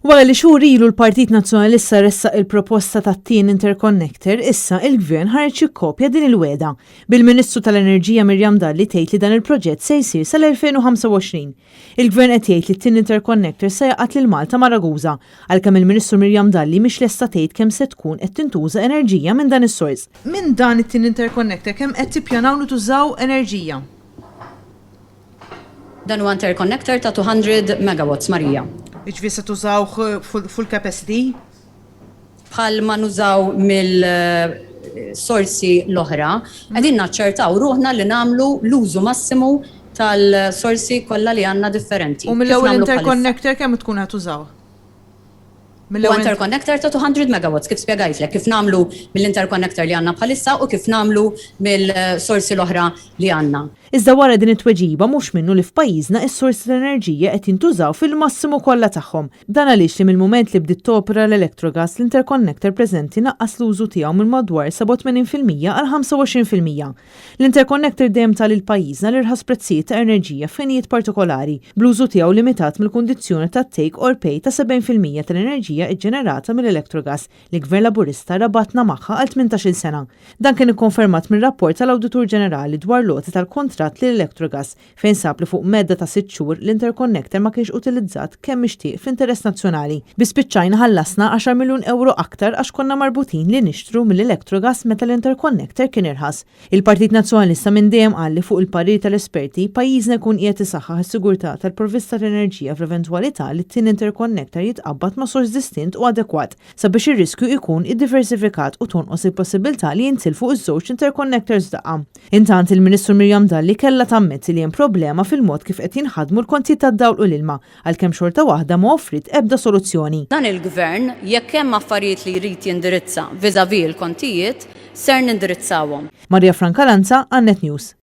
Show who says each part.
Speaker 1: Wara li xhur ilu l-Partit Nazzjonalista ressaq il-proposta tat-tieni interconnector, issa il-Gvern ħareġ jikkopja din il-wegħda, bil-Ministru tal-Enerġija Miriam Dalli tgħid li dan il-proġett se jsir sal-2025. Il-Gvern qed jgħid li t-tieni interconnector se jgħaqqad lil Malta ma' Ragusa, għalkemm il-Ministru Miriam Dalli mhix lesta tgħid kemm se tkun qed tintuża enerġija minn dan is-sors. Minn dan it-tieni interconnector kemm qed tippjanaw li tużaw enerġija?
Speaker 2: Dan huwa interconnector ta' 200 megawatts, Marija.
Speaker 1: Jiġifieri se tużawh full capacity?
Speaker 2: Bħal ma nużaw mill-sorsi l-oħra, qegħdin naċċertaw ruħna li nagħmlu l-użu massimu tal-sorsi kollha li għandna differenti.
Speaker 1: U mill-ewwel interconnector kemm tkun qed tużaw?
Speaker 2: Huwa interconnector ta' 200 megawatts, kif spjegajtlek, kif nagħmlu mill-interconnector li għandna bħalissa u kif nagħmlu mill-sorsi l-oħra li għandna.
Speaker 1: Iżda wara din it-tweġiba mhux minnu li f'pajjiżna s-sorsi tal-enerġija qed jintużaw fil-massimu kollha tagħhom. Dan għaliex li mill-mument li bdiet topera l-Electrogas l-interconnector preżenti naqqas l-użu tiegħu minn madwar 87% għal 25%. L-interconnector dejjem ta lil pajjiżna l-irħas prezzijiet ta' enerġija f'ħinijiet partikolari, bl-użu tiegħu limitat mill-kundizzjoni ta' take or pay ta' 70% tal-enerġija ġġenerata mill-Electrogas li Gvern Laburista rabatna magħha għal tmintax-il sena. Dan kien ikkonfermat minn rapport tal-Awditur Ġenerali dwar l-għoti tal-kuntratt lil Electrogas fejn sab li fuq medda ta' sitt xhur l-interconnector ma kienx utilizzat kemm mixtieq fl-interess nazzjonali. Bi spiċċajna ħallasna għaxar miljun ewro aktar għax konna marbutin li nixtru mill-Electrogas meta l-interconnector kien irħas. Il-Partit Nazzjonalista minn dejjem qal li fuq il-parir tal-esperti, pajjiżna jkun qiegħed isaħħaħ is-sigurtà tal-provvista tal-enerġija fl-eventwalità li t-tieni interconnector jitqabbad ma' sors distint u adekwat sabiex ir-riskju jkun iddiversifikat u tonqos il-possibbiltà li jintilfu ż-żewġ interconnectors f'daqqa. Intant, il-Ministru Miriam Dalli kellha tammetti li hemm problema fil-mod kif qed jinħadmu l-kontijiet tad-dawl u l-ilma, għalkemm xorta waħda ma offriet ebda soluzzjoni.
Speaker 2: Dan il-Gvern, jekk hemm affarijiet li jrid jindirizza vis-à-vis l-kontijiet, ser nindirizzawhom.
Speaker 1: Maria Francalanza, għal Net News.